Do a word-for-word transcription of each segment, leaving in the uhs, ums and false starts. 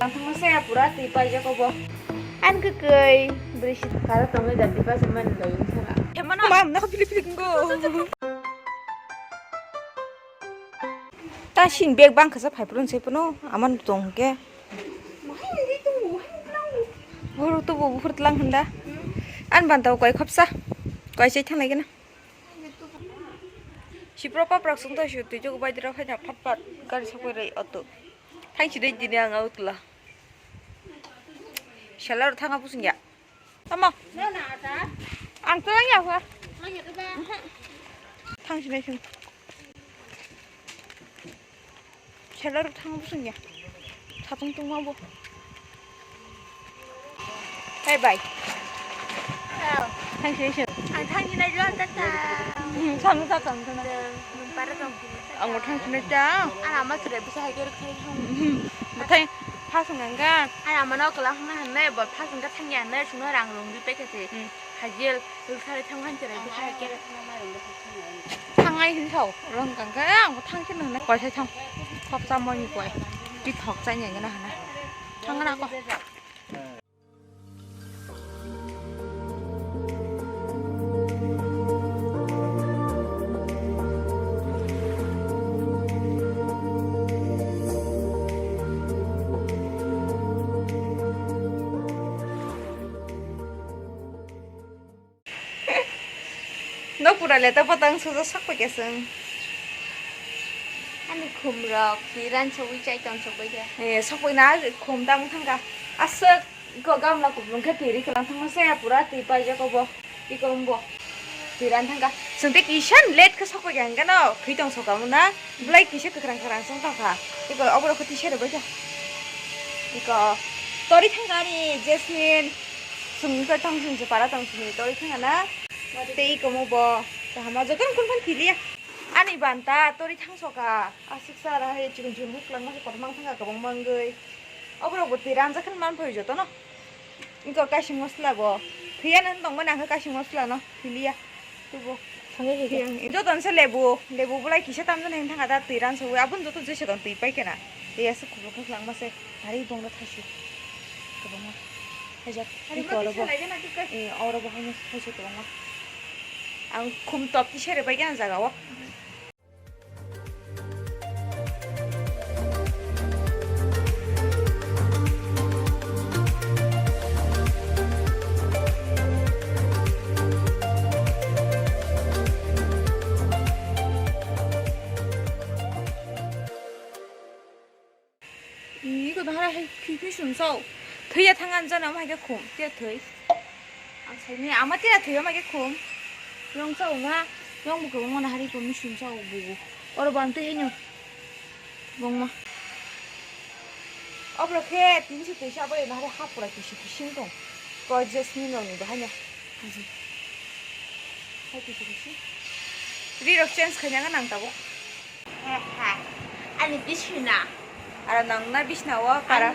Ang thangma saya pura twi paijak obo. Ang kwkwi, bwrwi si karo tongwi da twi paijak mani loyung sara. Hemano. Mam, nokho pilik pilik wngkho. Ta sin bag bang khasa phai phuru se phano aman tong ke. Buru tu bu bukhur tlang hunda. An ban tau koi khopsa. Koi sai thanglai gana. Sipro paprak sung thai su twi jok bai dira phai na phat phat gari sakoi rai auto. Thang si dei dini ang auto la. Seller thanga pusing ya. Tamo. Ang tlang ya hua. Thang si dei sung. Seller thang bwswng ya. Satung tungma bo. Hey bai. Thang se se. Ang thang ni nai jual ta ta. Sam ta tong tong. Nung para tong. Ang thang se nai ta. Ana ma sure bisa hai kere khai hong. Bathai phasung ang ga. Ana ma no kala hong na han nai bo phasung ga thang ya nai sung rang rong di pe ke se. Hajil, rwkha rwkha thang han cherai bwkha hai khe. Thangnai hwn sao, rwng kang khe ang bo thang khe nang nai. Koi sai thang, khopsa moni koi, bithok chai nai gana hana. Thang gana ko. No pura le ta patang suja sakpai keseng. Ani khum rok, piran sogwi chai tong sogwi khe. Eh, sokpai na khum dang thangka. Aswk ko gamla kuplung khe twi ri kwlang thangma se pura twi paijak obo. Iko wngbo. Twi ran thangka. Chwng tei kisa late khe sokpai kha hwnkhe no thwi tong soka muna. Belai kisa kwkhwrang kwkhwrang chwng tongkha. Iko oborok khe twi sero bai kha. Iko tori thangka ani Jasmine. Chwng khe tong chwng se para tong chwng tori thangka na. Tei iko mo bo. Kahama jotono kun phan thiliya. Ani banta tori thang soka. Aswk sara hai chikon chikon bwklang ma se kotor mang thangka kwbangma wngwi. Oborok bo twi ranjak khe man phai jotono. Iko kaising masla bo. Phiya nang tongmani ang khe kaising masla no. Philia. Tubo. Thangwi hai khe. Joto nse lebu. Lebu bolai kisa tamjani hwn thanga da twi ran sawi. Abun joto jese don twi pai kena. Tei aswk kubuk khe langma se. Ari bongno thaisu. Kwbangma. Hajak. Iko oro bo. Eh, oro bo haino thaisu kwbangma. Ang khum top ti sere pai kena jaga o. Ih, ko dahra hai khui khui sum sao. Thwi ya thang an jana, omo hai khe khum, tei thwi. Ang sai ni ama tei thwi, omo hai khe khum. Yong sao ma, yong bu kwbangma na hari ko mi sum sao bu bu. Oro bam tei hai no. Bongma. Obro khe tin si twi sa bai na hari hapura kisi kisi tong. Ko Jasmine rong ni bahai no. Hai kisi kisi. Ri rok change khaina nang tabo. Ani bisina. Aro nang na bisna o para.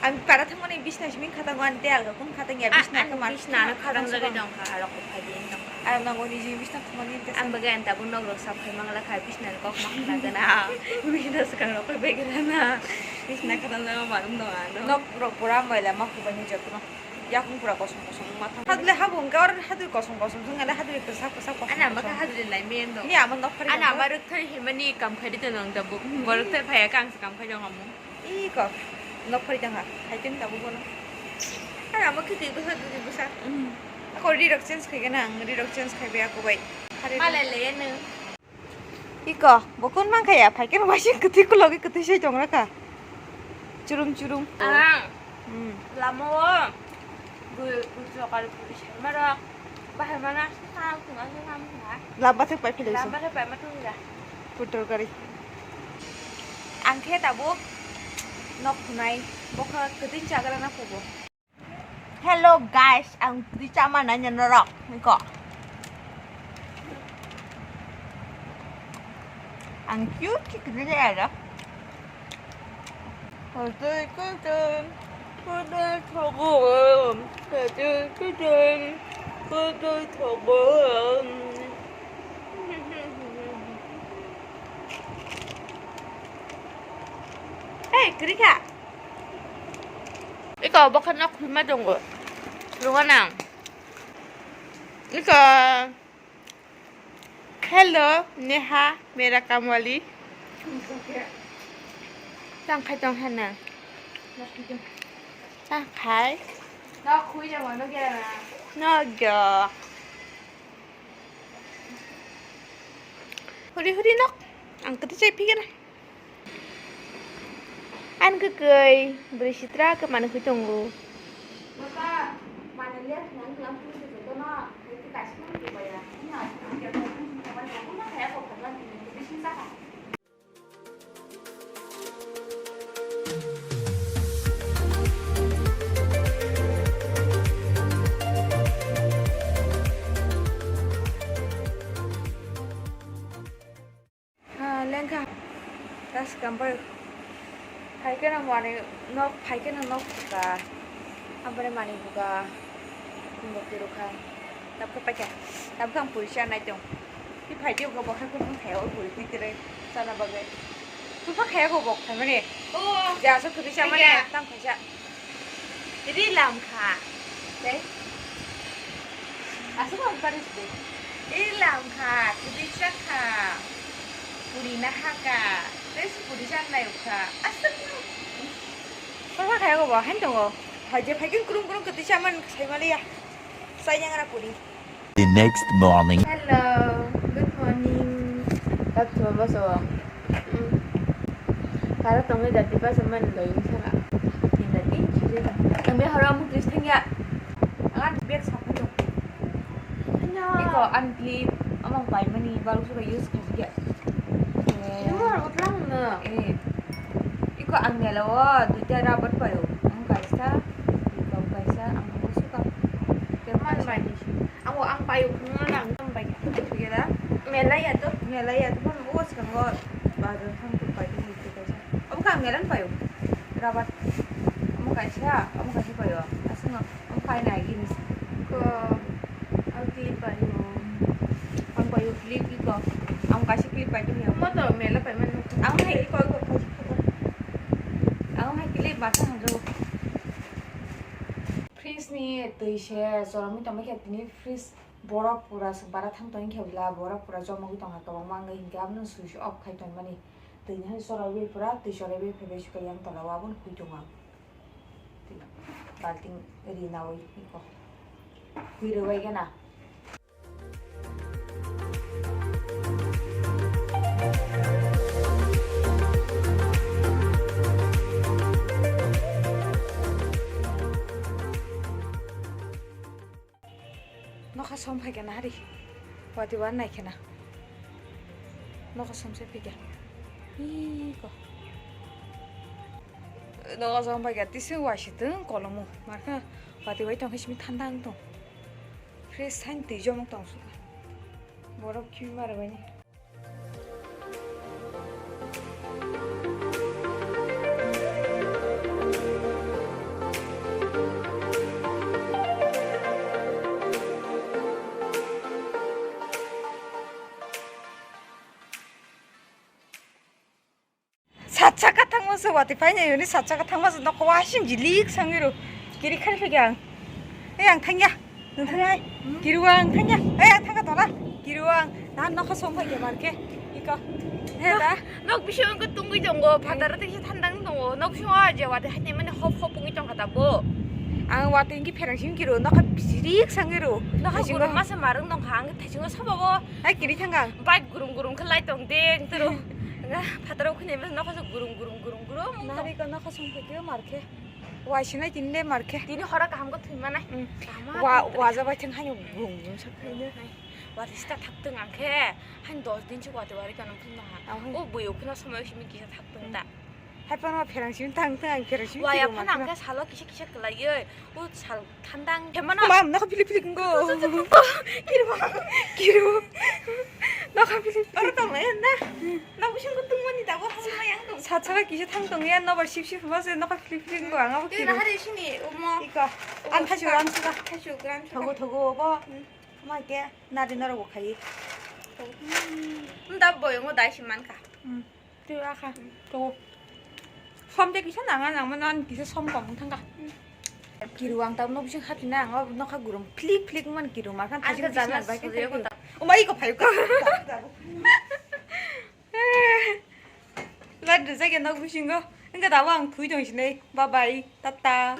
Ang para thangmani bisna simi khatang ani te alga kun khatang ya bisna khe mar. Bisna no khatang jagai dong kha aro ko phai din dong kha. Aro nang oni ji bisna thangmani te. Ang bagai anta bun nok rok sap khai mangla kha bisna kok ma khna gana. Bisna swkang rok bai gana. Bisna khatang jaga marum dong ano. Nok rok pura maila ma khubani jotno. Yakung pura kosong kosong wngma thang. Hadle habung khe oro hadwi kosong kosong thung ale hadwi kwsak kwsak kosong. Ana kosong. Ama khe hadwi lai men do. Ni ama nok phari. Ana ama rwkthai himani kam khai di tong da bo. Bo rwkthai phaya kang se kam khai jong amo. Iko nok phari tong ha. Khai tong da bo bono. Ana ama khe twi bwsa twi bwsa. Ako ri rok change khai gana ang ri rok change khai be ako bai. Malai le nung. Iko, bo kun man kha ya, phai khe rwmai se kwtwi kulogi kwtwi se tong rakha. Churum churum. Ah. Hmm. Lama o bu bu jokar bu se maro. Bahai mana sa tong a sa tong a. Lamba thek pai philai. Lamba thek pai ma tong ya. Putor gari. Ang khe tabuk nok khunai bokha kwtwi chagra na phugo. Hello guys, ang twi chama nanya norok niko. Ang cute cute ni ada. Hotel hotel hotel thogo, hotel hotel hotel thogo. Hey, Krika. Iko bokha nok khulma tongo. Lungo nang. Iko. Hello, Neha, mera kamwali. Tang khai tong hana. Tang khai. Nok khui jabo, nok gera na. Nok gera. Huri huri nok. Ang kete chai phigena. Ang kwkwi, bwrwi sitra khe manwi tongo. Ah, lengkha. Das kampai. Phaikeno mani nok, phaikeno nok buka. Abore mani buka. Bok turu kha. Tabka paikha. Tabka ang puri cha nai tong. Ki phaidi ko bokha ko thai o puri twi tere sana bagai. Kupa khaya ko bok thamani. Oh. Ja so kuri cha mani. Paikha. Tam khaisa. Ri lam kha. Tei? Aswk ang pari sidi. Ri lam kha, kwdwi cha kha. Puri na ha ka. Tei se puri cha nai kha. Aswk no. Kok kha kaya ko bo, hain tongo. Hai je phai khe krum krum kwdwi cha man sai ma liya. Sai yang ra puri. The next morning. Hello, good morning. Tap thuma boso. Hmm. Tara tongwi dati basa man doi sara. Ni dati chiri ta. Kami hara mu tris thangya. Angan bag sapu to. Iko an clip amang pai mani balu suka use khajiya. Eh. Ini mau harus lang na. Eh. Iko ang mela o duita rubber payo. Ang kaisa, iko kaisa, ang suka. Mal bai. Ang, ang payo khungo na ang tam bai. Gela? Mela ya to? Mela ya to, phano o skango bazar thang to pai to, pai to kaisa. Obo ka mela payo. Rabat. Omo kaisa, omo kaisa payo. Aswkno, omo paina gini. Ko, ang clip payo. Ang payo clip iko. Ang kaisa clip pai to ya. Mo to mela pai man. Ang hai iko, iko, kaisa, kaisa. Ang hai clip masa hanjo. Fridge ni twi se choromwi tongmani khe tini fridge borok pura se bara thang tongwi khe bwla borok pura chomogwi tongkha kwbangma wngwi hinkhe abono switch off khai tonmani twi ni hai choraiwi pura twi choraiwi phaibai sukha yang tola o abono khui tongo ang balting ri nawi iko khui rwbai gana. Nokha som phai khe na hari. Wati wan nai khe na. Nokha som se phai khe. Iko. Nokha som phai khe tisi wai se tong kolomo. Markha wati wai tong khe simi thanda wng tong. Fresh sign twi jomok tong suka. Borok khimi mara bani. Satsa ka thangma se wati paina yoni satsa ka thangma se nokho wasing jilik sangiro kiri khari phai ang. Ei ang thangya. Nang thangai. Kiru ang thangya. Ei ang thangka tola. Kiru ang. Nahan nokho som phai ke marke. Iko. He da. Nok bisingo tungwi tongo, phataro tei kisa thandang tongo. Nok bisingo je wati haini mani hop hop wngwi tongkha tabuk. Ang wati wngkhe pherang simi kiru nokha jirik sangiro. Nokha gurung masa marung tongkha ang thaisingo sababo. Hai kiri thanga. Bike gurum gurum khe lai tong de turu. Phataro khini bes nokha gurum gurum gurum gurum. Nari ko nokha song phai ke mar khe. Wai sinai tini le mar khe. Tini hora kaham ko thwi manai. Kaham. Wa waja bai thang haino gurum gurum sak phai ne. Wati sita thak tong ang khe. Hain dos din se wati wari kanam phun ha. O bui o khna somoi simi kisa thak tong ta. Hai phano pherang simi thang thang ang pherang simi. Waya phano ang khe salo kisa kisa kwlaiwi. O sal thandang. Hemano. Mam nokha philip philip ngo. Kiru. Kiru. Nokha philip philip. Oro tong lai na. Nok bising ko tungmani dabo thanma yang tong. Satsa kisa thang tong ya nobar sip sip ma se nokha philip philip ngo ang abo kiru. Hari sini umo. Iko. An thasu ran suka. Thasu gran suka. Thogo thogo bo. Ma ke nari norok bo khai. Nda boyongo dai siman ka. Tei akha to som de kisa nanga nangmano ani kisa som kom wng thangkha. Kiru ang tabuk nok bising hati na ang o nokha gurum phlik phlik man kiru ma khan thajin bising bai khe. Oma iko phayu ka. Lad de jage nok bisingo. Engka tabuk ang thui tong sinai. Bye bye. Tata.